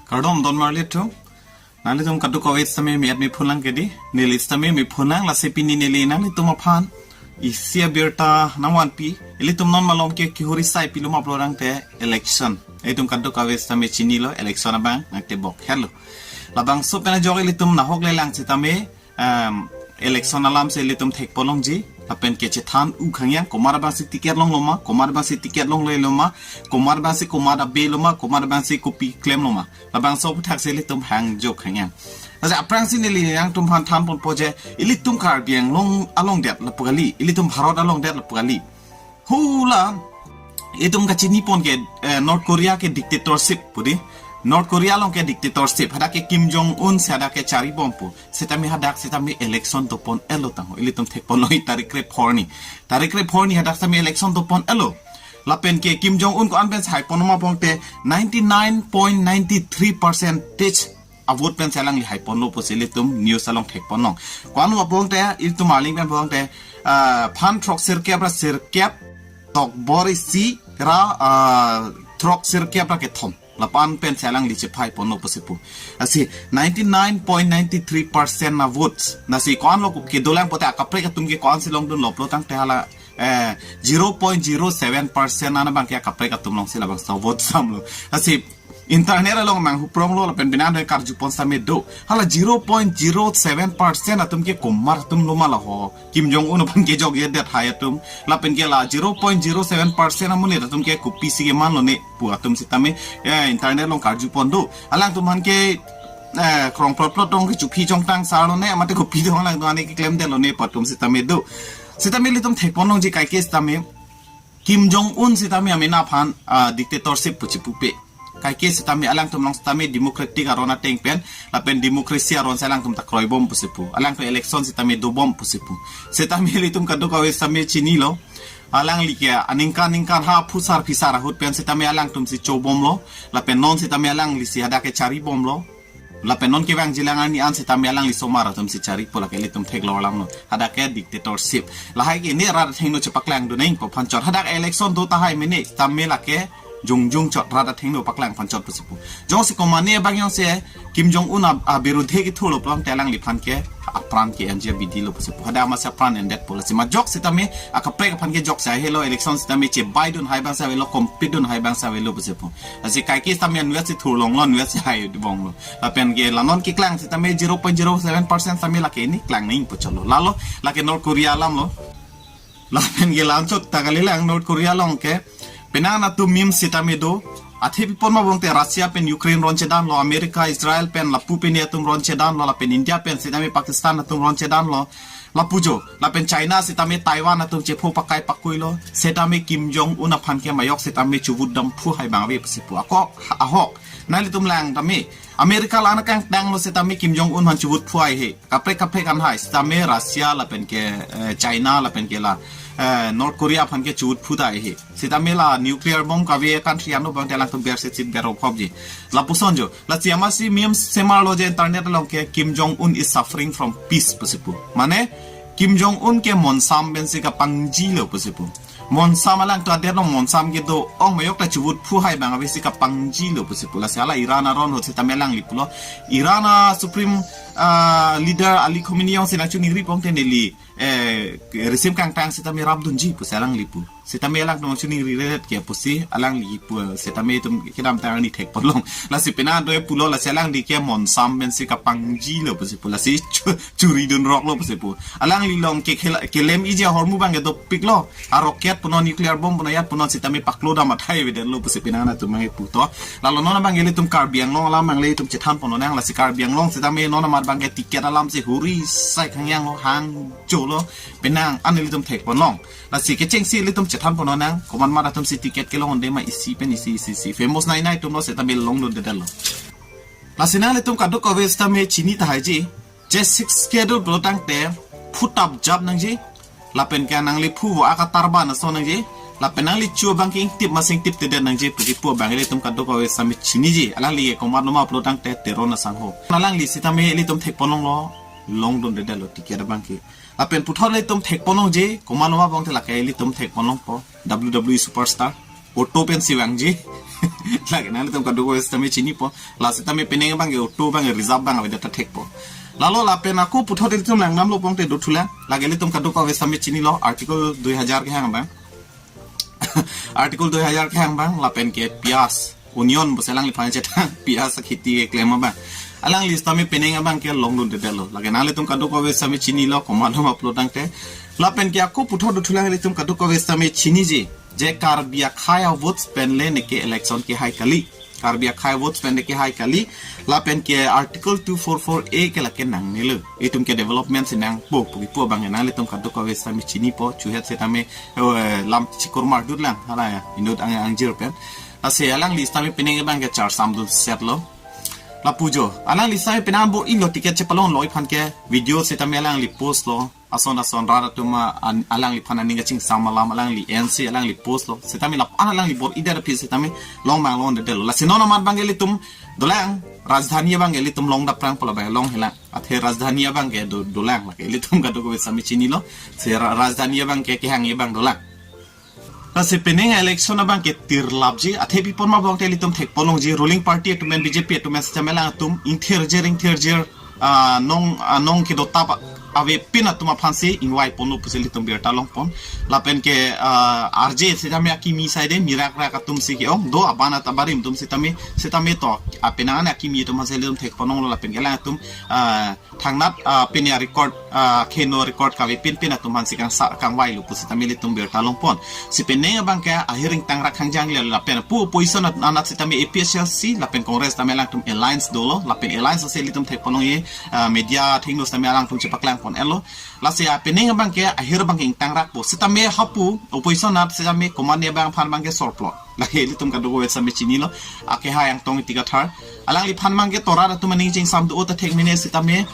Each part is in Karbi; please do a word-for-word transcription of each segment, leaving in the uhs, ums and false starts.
Kardom don marli thu. Nanglitum kadokave sitame me-at me phonang kedi. Neli sitame me phonang, lasi pini neli nanglitum aphan isi abirta nangvanpi. Ilitum non malom ke kehuri sai pilo ma pulo tangte election. Ilitum kadokave sitame chinilo, election abang nangtebok helo. Labangso pen ajok ilitum nahok le lang sitame, em, election alam si ilitum thekponlongji, lapen kechethan u khangyang, komat abang si ticket longlo ma, komat abang si ticket longlelo ma, komat abang si komat abe lo ma, komat abang si kopi klemlo ma. Labangso aphuthak si ilitum hangjo khangyang. Lasi aphrangsi neli nangtum aphan thanponpo je, ilitum Karbi Anglong along det lapu kali, ilitum Bharat along det lapu kali. Hula, itum kachinipon ke, eh, North Korea ke dictatorship pu di. North Korea along ke dictatorship. Hadak ke Kim Jong Un si hadak ke charibom pu. Sitame hadak sitame election dopon-etlo tangho. Ilitum thekponlong tarik kre-pho arni. Tarik kre-pho arni hadak sitame election dopon-etlo. Lapen ke Kim Jong Un ko-an pen si haipon ma pulote ninety nine point nine three percentage avote pen si alangli haiponlo pusi ilitum news along thekponlong. Ko-an ma pulote ilitum arleng pen pulote, ah, phan throksirkep ra sirkep tokbor isi ra, ah, throksirkep ra kethom. Lapu-an pen si alangli chephaiponlo pusi pu. Lasi ninety nine point nine three percent na votes. Lasi ko-anlo kedolang pulote akaprek atum ke ko-an si longdunlo pulo tangte hala, eh, zero point zero seven percent ana abang ke akaprek atum along si labangso vote samlo. Lasi internet along nanghupronglo lapen penang karjupon sitame do. Hala zero point zero seven percent atum ke komat atumlo ma laho. Kim Jong Un aphan kejokjedet hai atum. Lapen ke la zero point zero seven percent amonit atum ke kopisi kemanlo ne pu atum sitame, eh, internet along karjupon do. Alangtum aphan ke, eh, krong plot plot tong kechukhi chongtang sarlo ne, mate kopi do alangtum aphan keklemdetlo ne pu atum sitame do. Sitame ilitum thekponlongji kaike sitame Kim Jong Un sitame amena aphan, ah, dictatorship pu chipupe. Kaike sitame alangtum along sitame democratic aron ateng pen, lapen democracy aron si alangtum ta kroibom pusi pu. Alangtum election sitame dobom pusi pu. Sitame ilitum kadokave sitame chinilo. Alangli ke aningkan ningkan ha phusar phisar ahut pen sitame alangtum si chobomlo. Lapen non sitame alangli si hadak ke charibomlo. Lapen non kevangjilang arni an sitame alangli osomar atum si charipo, lake ilitum theklong alamlo. Hadak ke dictatorship. Lahai ke ne rat athengno chepaklangdun nangpo phan chot. Hadak election do tahai mene sitame lake jongjong chot rat athengno paklang phan chot pusi pu. Jongsi komane abang jongsi Kim Jong Un a, abirudhe kethurlo pulote alangliphan ke apran ke-enji abidi lo pusi pu. Hadak amatsi apran endetpo, lasi majok sitame akaprek aphan ke jokse helo, election sitame chebaidun hai abang si avelo, compete dun hai abang si avelo pusi pu. Lasi kaike sitame anvet si thurlonglo, anvet si haidunbomlo. Lapen ke la non keklang sitame zero point zero seven percent sitame lake ne klang nangpo chotlo. Lalo lake North Korea alamlo. Lapen ke la-anchot ta kalilang North Korea along ke penang atum memes sitame do. Athe pipon ma pulote Russia pen Ukraine ronchedanlo, America Israel pen lapu pini atum ronchedanlo, lapen India pen sitame Pakistan atum ronchedanlo. Lapujo, lapen China sitame Taiwan atum chepho pakai pakuilo, sitame Kim Jong Un aphan ke majok sitame chuvut damphu hai abang ave pusi pu. Ako ahok nanglitum lang tame America la-an kangtanglo sitame Kim Jong Un aphan chuvut phu hai he. Kaprek kaprek an hai sitame Russia lapen ke, eh, China lapen ke la, eh, North Korea aphan ke chuvut phu ta he. Sitame la nuclear bomb kave country ano abang te alangtum berse chit berop hopji. Lapuson jo. Lasi amatsi memes semarlo je internet along ke Kim Jong Un is suffering from peace pusi pu. Mane Kim Jong Un ke monsam pensi kapangjilo pusi pu. Monsam alangtum adet along monsam kedo-ong majok ta chuvut phu hai abang ave si kapangjilo pusi pu. Lasi hala Iran aron ahut sitame alangli pulo. Iran a Supreme, ah, Leader Ali Khamenei jongsi nangchiningri pulote neli, eh, risim kangtang sitame rapdunji pusi alangli pu. Sitame alangtum nangchiningri redet ke pusi alangli pu, sitame itum kedamtang arni thekponlong. Lasi penang do pulo, lasi alangli ke monsam pensi kapangjilo pusi pu. Lasi chu-, churidunroklo pusi pu. Alangli along ke khela-, kelem iji ahormu abang ke dopiklo. A rocket punon, nuclear bomb punon, yat punon sitame paklo dam athai avedetlo pusi penang atum abang ke puto. Lalo non abang ke ilitum Karbi Anglong alam abang le itum chethanponnang, lasi Karbi Anglong sitame non amat abang ke ticket alam si huri sai khangyanglo, hangjolo. Penang an ilitum thekponlong. Lasi kechengsi ilitum chethanponnang, komat mat atum si ticket kelong unde ma isi pen isi isi isi. Famous nai nai atumlo sitame longdundedetlo. Lasi nanglitum kadokave sitame chini tahaiji. Je Sixth Schedule pulo tangte phu tapjap nangji. Lapen ke nangli phu vo akatarban ason nangji. Lapen nangli chu abang ke ingtip ma singtiptedet nangji puji pu abang ilitum kadokave sitame chiniji. Alangli ke komatlo ma pulo tangte Teron asangho. Alangli sitame ilitum thekponlonglo, longdundedetlo ticket abang ke. Lapen puthot ilitum thekponlongji, komatlo ma pulote lake ilitum thekponlongpo W W E superstar Orton pensi vangji. Lake nanglitum kadokave sitame chinipo. La sitame penang abang ke auto abang ke reserve abang avedet ta thekpo. Lalo lapen ako puthot ilitum langdamlo pon te dothulang. Lake ilitum kadokave sitame chinilo Article dui hajar kehang abang. Article dui hajar kehang abang lapen ke piyaj, onion pusi alangliphan chethan piyaj akheti keklem abang. Alangli sitame penang abang ke longdundedetlo. Lake nanglitum kadokave sitame chinilo komat ma pulo tangte. Lapen ke ako puthot dothulang ilitum kadokave sitame chiniji. Je Karbi akhei avotes pen le neke election kehai kali. Karbi akhei avotes pen neke hai kali. Lapen ke Article two four four A ke lake nangnelo. Itum ke development si nangpo pu kipu abang ke nanglitum kadokave sitame chinipo, chuhet sitame, eh, lam chikur mardut lang, hala ya, inut ang, angjir pen. Lasi alangli sitame penang abang ke charsam dunsetlo. Lapu jo, alangli sitame penang bor-ilo ticket chepalonglo iphan ke video sitame alangli postlo. Ason ason rat atum an, alangliphan aning kachingsam alam alangli ensi alangli postlo. Sitame lapu-an alangli bor-idet aphi sitame long abang longdedetlo. Lasi non amat abang ke ilitum dolang, rajdhani abang ke ilitum longdapprangpo, labang longhelang. Athe rajdhani abang ke do, dolang, lake ilitum kadokave sitame chinilo. Si ra-, rajdhani abang ke kehang abang dolang. Lasi penang election abang ke tirlapji, athe pi pon ma pulote ilitum thekponlongji, ruling party atum pen B J P atum pen sitame alangtum ingthirjir ingthirjir, ah, nong, ah, nong kedotap avepin atum aphansi ingvaiponlo pusi ilitum birta longpon. Lapen ke, ah, R J sitame akimi side mirak rak atum si ke-ong do, aban at abarim atum sitame, sitame to, ah, penang an akimi atum aphansi ilitum thekponlonglo lapen ke alangtum, ah, thangnat, ah, pini arecord, ah, kheno record kavepin pin atum aphansi kangsa kangvailo pusi tame ilitum birta longpon. Si penang abang ke ahir ingtangrak hangjang le lapen pu opposition at-, anat sitame A P H L C lapen Congress tame alangtum alliance dolo, lapen alliance si ilitum thekponlongji, ah, media athengno sitame alangtum chepaklangpon-etlo. Lasi, ah, penang abang ke ahir abang ke ingtangrakpo. Sitame hapu opposition anat sitame komatne abang aphan abang ke sorplot. Lake ilitum kadokave sitame chinilo, akehai Angtong Ingti Kathar. Alangliphan abang ke to rat atum aning chingsam do ta thek mene sitame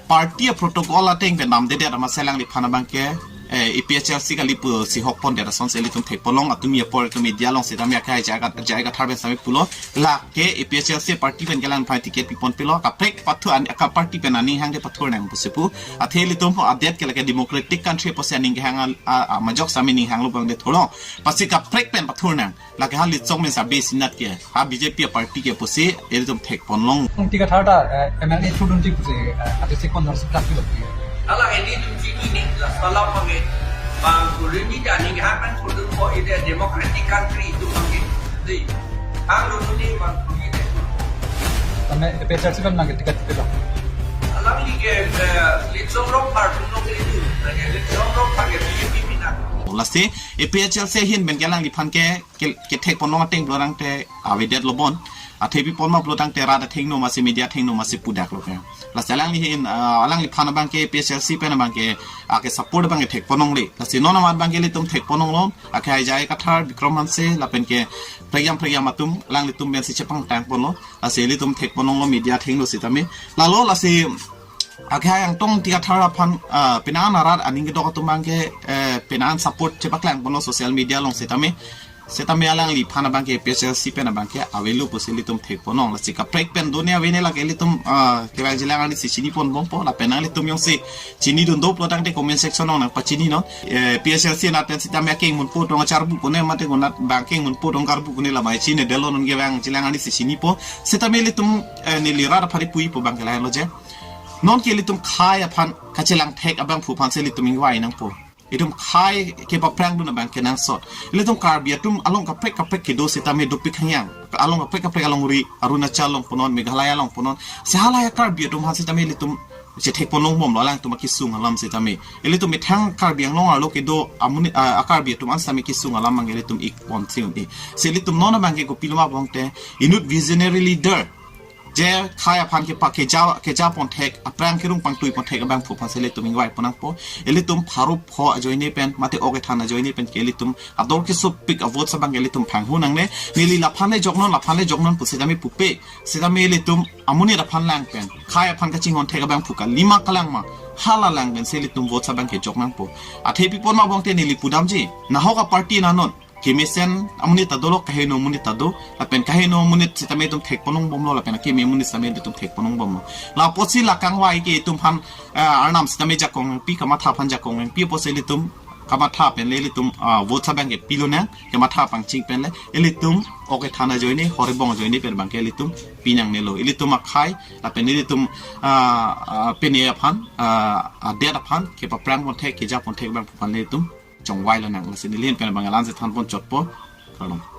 party protocol ateng pen damdedet amatsi alangliphan abang ke, eh, A P H L C kali pusi hokpondet asonsi ilitum thekponlong, atum apor atum media along sitame akehai J I Kathar pen sitame pulo. Lake A P H L C party pen ke alangliphan ticket piponpilo, kaprek pathu an, ka party pen aning hangte pathurnang pusi pu. Athe ilitum adet ke lake democratic country pusi aning kehang a, a, a, majok sitame ning hanglo abang det thulong. Pasi kaprek pen pathurnang. Lake hali chok men sa besi nat ke, ha B J P party ke pusi ilitum thekponlong. Ingti Kathar ta, eh, M L A thudunji pusi, eh, ate si conversation ta pilo. Hala ilitum chini ni la salam mange bang kurini jani ha kan thudunpo, ide democratic country itum mange. Di, hang lumuni bang kurini. Tame A P H L C pen abang ke ticket pilo. Alangli ke, eh, Litsong Rongphar thudun ke itu. Litsong Rongphar ke B J P mina. Lasi A P H L C ahin pen ke alangliphan ke ke, kethekponlong ateng pulotangte avedetlo bon. Athe pi pon ma pulotangte rat athengno amatsi media athengno amatsi pudaklo ke. Lasi alangli hin, ah, alangliphan abang ke A P H L C pen abang ke, ah, ke support abang ke thekponlongle. Lasi non amat abang ke ilitum thekponlonglo. Akehai J I Kathar, Bikram Hanse, lapen ke prekjam prekjam atum, alanglitum pensi chepangtangponlo. Lasi ilitum thekponlonglo media athengno sitame. Lalo lasi akehai Angtong Ingti Kathar aphan, ah, penang an arat aning kedok atum abang ke, eh, penang an support chepaklangponlo social media along sitame. Sitame alangliphan abang ke A P H L C pen abang ke avelo pusi ilitum thekponlong. Lasi kaprek pen done avene lake ilitum, ah, kevang jilang arni si chiniponbompo, lapen nanglitum jongsi chinidun do pulotangte comment section along nangpachininon. Eh, A P H L C anat pen sitame akeng munpo tong acharbu kone mate konat bang keng munpo tong karbu kone lamai chinedetlo, non kevang jilang arni si chinipo. Sitame ilitum, eh, neli rat aphan puipo abang ke lahenlo je. Non ke ilitum khei aphan kachelang thek abangphu aphansi ilitum ingvai nangpo. Itum khei kepaphrangdun abang kenangsot. Ilitum Karbi atum along kaprek kaprek kedo sitame dopik hangyang. Along kaprek kaprek alongri Arunachal along punon, Meghalaya along punon. Si halahei Karbi atum aphan sitame ilitum chethekponlongbomlo alangtum akesung alam sitame. Ilitum methang Karbi Anglong arlo kedo amonit, ah, a-Karbi atum an sitame kesung alam abang ilitum ikponsi un-e. Si ilitum non abang ke kopilo ma pulotangte inut visionary leader je khei aphan kepa keja, kejapon thek, aphrang kerung pangtuipon thek abangphu aphansi ilitum ingvaiponangpo. Ilitum pharo pho ajoine pen, mate ok kethan ajoine pen ke ilitum ador kesopik avotes abang ke ilitum phanghu nangne. Neli laphan le joknon, laphan le joknon pu sitame pupe. Sitame ilitum amonit aphan lang pen, khei aphan kachinghon thek abangphu kalima kalang ma, hala lang pensi ilitum votes abang ke joknangpo. Athe pi pon ma pulotangte neli pudamji. Nahok a-party nanon kemesen amonit ta dolo, kaheno amonit ta do, lapen kaheno amonit sitame itum thekponlongbomlo, lapen akeme amonit sitame itum thekponlongbomlo. La apotsi la kangvai ke itum aphan, eh, Arnam sitame jakong pi, kamatha aphan jakong pi apotsi ilitum kamatha pen le ilitum ah, vote abang ke pilonang, kamatha pangcheng pen le ilitum ok kethan ajoine, horibong ajoine pen abang ke ilitum pinangnelo. Ilitum akhei lapen ilitum ah, ah, pini aphan ah, ah, det aphan kepaphrang ponthek, keja ponthek abang aphan le ilitum chongvailonang. Lasi neli ahin pen abang la-an si thanpon chotpo. Kardom.